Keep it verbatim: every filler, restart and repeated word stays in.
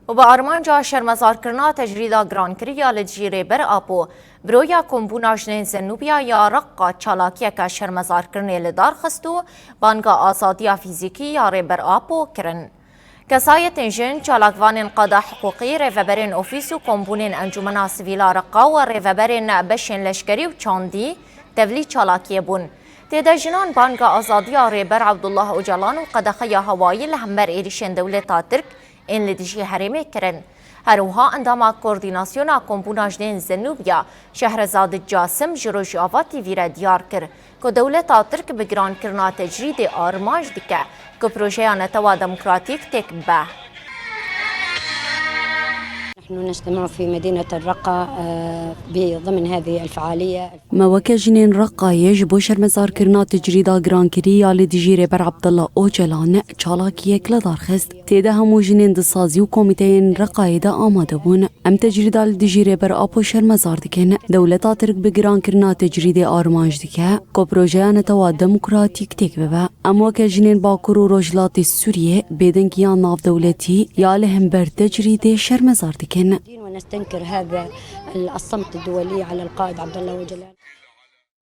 û bi armanca şermezarkirina tecrîda girankirî ya li dijî Rêber Apo, Buroya Kombûna Jinên Zenûbiya ya Reqa çalakiyeke şermezarkirinê li dar xist û banga azadiya fîzîkî ya Rêber Apo kirin. Kesayetên jin, çalakvanên qada hiqûqî, rêveberên ofîs û kombûnên Encûmena Sivîl a Reqa û rêveberên beşên leşkerî û çandî tevlî çalakiyê bûn. Tê de jinan banga azadiya Rêber Abdullah Ocalan û qedexeya hewayî li hember êrîşên dewleta Tirk ên li dijî herêmê kirin. Her wiha endama Koordînasyona Kombûna Jinên Zenûbiya Şehrezade Casim ji Rojava T V re diyar kir ku dewleta Tirk bi girankirina tecrîdê armanc dike ku projeya Netewa Demokratîk têk bibe. نحن نجتمع في مدينة الرقة، آه، بضمن هذه الفعالية. Me weke jinên Reqayê ji bo şermezarkirina tecrîda girankirî ya li dijî Rêber Abdullah Ocalan çalakiyek li dar xist. Tê de hemû jinên di sazî û komîteyên Reqayê de amade bûn. Em tecrîda li dijî Rêber Apo şermezar dikin. Dewleta Tirk bi girankirina tecrîdê armanc dike ku projeya Netewa Demokratîk têk bibe. Em weke jinên Bakur û Rojhilatê Sûriyê bêdengiya navdewletî ya li hember tecrîdê şermezar dikin. ونستنكر هذا الصمت الدولي على القائد عبد الله أوجلان.